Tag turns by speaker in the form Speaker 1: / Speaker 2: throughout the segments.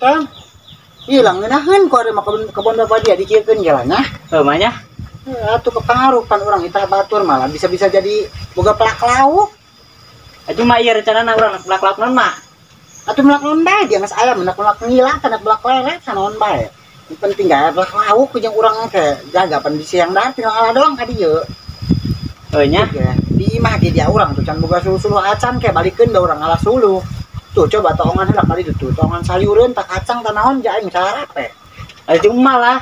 Speaker 1: Tam. Ieu lah ngeunaheun ku ada mah kebon bapak dia dikiekeun jalannya.
Speaker 2: Heuh mah nya.
Speaker 1: Atuh kepengaruh pan urang itah batur malah bisa-bisa jadi boga pelak lauk.
Speaker 2: Atuh mah ieu rencanana urang pelak lauk naon mah?
Speaker 1: Atuh melak naon bae dia geus aya melak melak ngila kana belak leret sanaon bae. Yang penting gak pelak lauk jeung urang ke jaga pan bisi yang dahar tinggal ngalah doang ka dieu.
Speaker 2: Heuh nya.
Speaker 1: Di imah ge dia urang tuh can boga suluh-suluh acan ke balikeun da urang ngalah suluh. Tuh coba toongan heula kali itu, toongan sayureun tak kacang tak naon ja aing sarape.
Speaker 2: Atuh mah lah.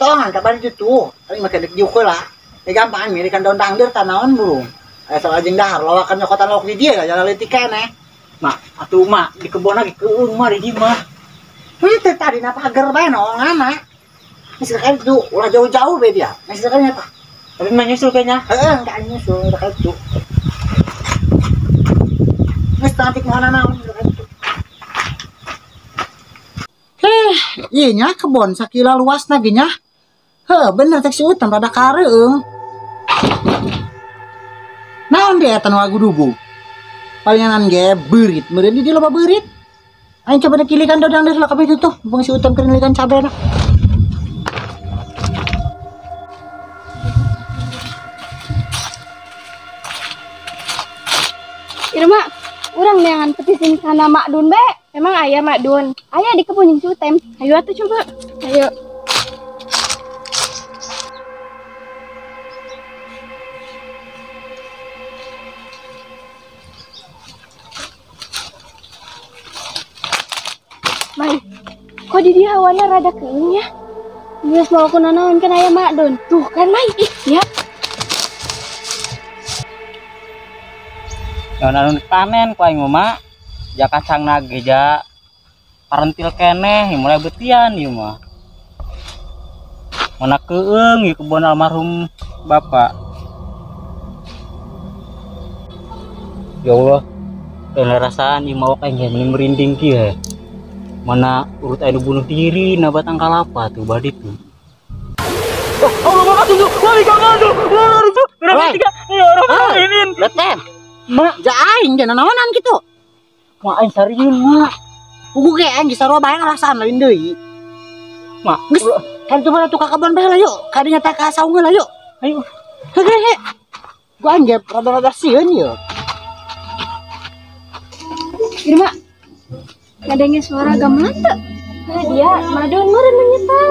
Speaker 1: Toongan ka bari ditu, aing make dek diuk heula. Ya gampang mirikan daun dangder tak naon burung. Aya salah jeung dahar lawakan nyokotan lauk di dieu jalan leutik keneh.
Speaker 2: Mak, atuh mak di kebon lagi keueung mah di dieu mah.
Speaker 1: Heuh teh tadi na pager bae noongan. Geus ka ditu ulah jauh-jauh bae dia. Geus ka nya tah.
Speaker 2: Tapi mah nyusul kayaknya.
Speaker 1: Heeh, enggak nyusul ka ditu. Geus tatik moal naon ka ditu. Heh, ieu nya kebon sakila luasna ge nya. Heuh, bener teh si Utem rada kareueung. Naon dia eta nu agudugu? Palingan ge beurit, meureun di dieu loba beurit. Aing coba dikilikan dodang deui lah kabeh itu tuh, mumpung si Utem keur ngilikan cabena.
Speaker 3: Irma, urang neangan petisin kana Mak Dun be. Emang aya Mak Dun? Aya di kebun jeung si Utem. Ayo atuh coba. Ayo. Mai, kok di dia hawana rada keung ya? Geus mau ku nanaon kan aya Mak Dun. Tuh kan Mai, ih ya.
Speaker 2: Naon panen ku aing mah, ja kacang nage ja parentil keneh mulai betian ieu mah. Mana keung ieu kebon almarhum bapak. Ya Allah, dan rasaan ieu mah aing ge merinding kieu. Mana urut aing bunuh diri na batang kalapa tuh badi tuh. Oh, Allah tunggu. Wali kamu tuh. Berapa tiga? Ya orang ini.
Speaker 1: Betem. Mak, ja aing ge nanaonan kitu.
Speaker 2: Mak aing sarieun, mak.
Speaker 1: Puguh ge aing sarua bae ngarasaan lain deui.
Speaker 2: Mak,
Speaker 1: geus kan coba atuh ka kebon bae lah yuk. Kadinya teh ka saung heula yuk.
Speaker 2: Ayo.
Speaker 1: Heuh. Gua aing ge rada-rada sieun yeuh.
Speaker 3: Irma, ngadenge suara gamelan teu? Nah, dia Madun meureun nu nyetel.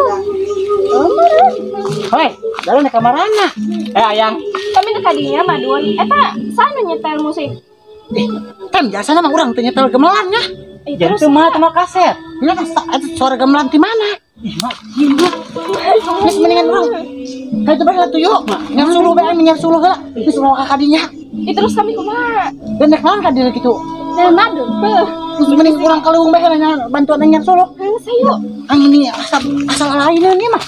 Speaker 3: Oh, meureun.
Speaker 1: Hoi, jalan ke kamarana.
Speaker 2: Ayang.
Speaker 3: Kami teh kadinya Madun. Eta sana nyetel musik.
Speaker 1: Kan biasana mah urang teh nyetel gamelan nya.
Speaker 2: Terus mah teh kaset.
Speaker 1: Nya suara gamelan ti mana?
Speaker 2: Ih, mak, ieu.
Speaker 1: Geus mendingan urang. Ka itu bae lah tuh yuk. Nyar suluh bae nyar suluh heula. Geus mau ka kadinya.
Speaker 3: Ih, terus kami kumaha?
Speaker 1: Dan nek naon ka dieu kitu?
Speaker 3: Nah, Madun. Heuh.
Speaker 1: Terus mending urang ka leuweung bae heula bantuan nyar suluh.
Speaker 3: Heuh, sayu.
Speaker 1: Ang ini asal lain ieu mah.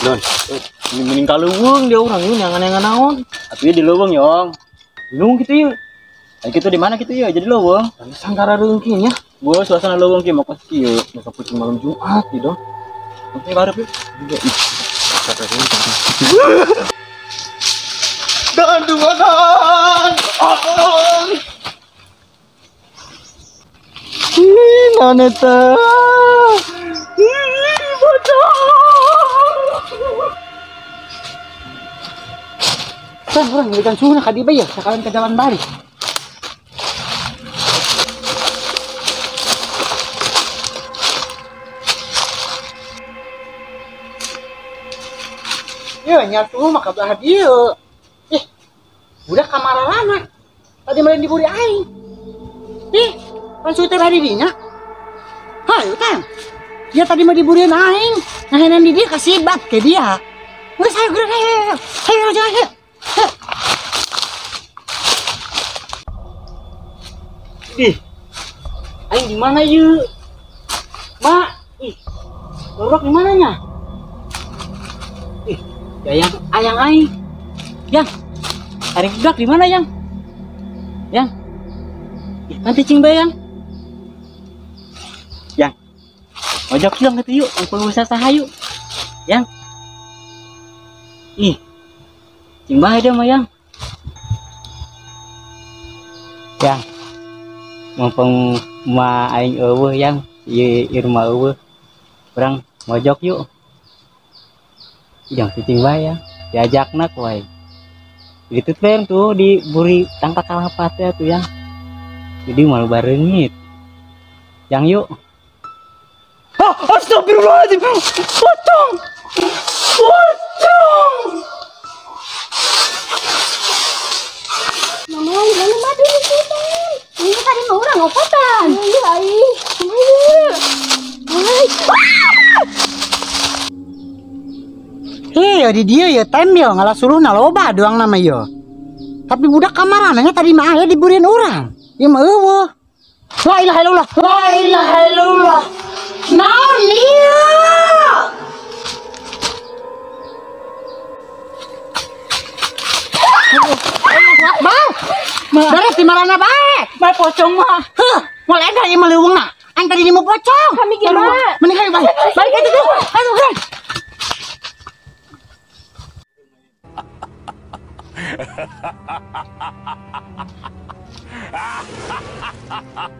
Speaker 2: Don, ini mending ka leuweung dia urang ieu nyangan-nyangan naon. Atuh di leuweung yong. Leuweung kitu ieu. Ai kitu di mana kitu ieu jadi leuweung.
Speaker 4: Sangkara leuweung kieu nya.
Speaker 2: Gua suasana leuweung kieu mah kos kieu.
Speaker 4: Maka pucing malam Jumat di dong.
Speaker 2: Oke, barep yuk.
Speaker 4: Dan dumanan. Ih, naon eta? Ih, bocah.
Speaker 1: Tah, urang ngeulikan suhuna ka dieu bae ya, sakalian ke jalan balik. Ieu nya tuh mah kabelah dieu. Ih, budak kamarana. Tadi meureun diburi aing. Ih, pan suhu teh bari dinya. Hayu tang. Dia tadi mah diburian aing. Ngahenan di dia kasibat ke dia. Geus hayu geura hayu. Hayu hayu hayu.
Speaker 2: Ih. Aing di mana ieu? Mak, ih. Lorok di mana nya? Ih, ayang, ayang aing. Yang. Ari budak di mana, Yang? Yang. Ih, nanti cing bae, Yang. Yang. Ojok dong gitu yuk, ampun usah saha yuk. Yang. Ih. Cing bae dia mah yang. Yang. Mumpung ma aing eueuh yang, ieu Irma eueuh. Urang mojok yuk. Yang cicing bae ya, diajakna ku aing. Gitu teh tuh di buri tangka kalapa teh tuh yang. Jadi malu barengit. Yang yuk. Ah, astagfirullahaladzim. Pocong. Pocong.
Speaker 3: Mama, mana madu ikutan? Ini tadi mau orang ngopotan. Iya, aing. Ayo.
Speaker 1: Hei, di dia ya tem yo ngalah suluhna loba doang nama yo. Tapi budak kamarananya tadi mah aya diburian orang. Ieu mah eueuh. La ilaha illallah. La ilaha illallah. Naon ieu? Bang. Beres di marana bae.
Speaker 2: Bae pocong mah.
Speaker 1: Heuh, moal edan ieu mah leuweungna. Aing tadi nemu pocong.
Speaker 3: Kami gimana?
Speaker 1: Mending hayu balik. Balik aja tuh. Ayo geura.
Speaker 5: Ha ha ha ha ha!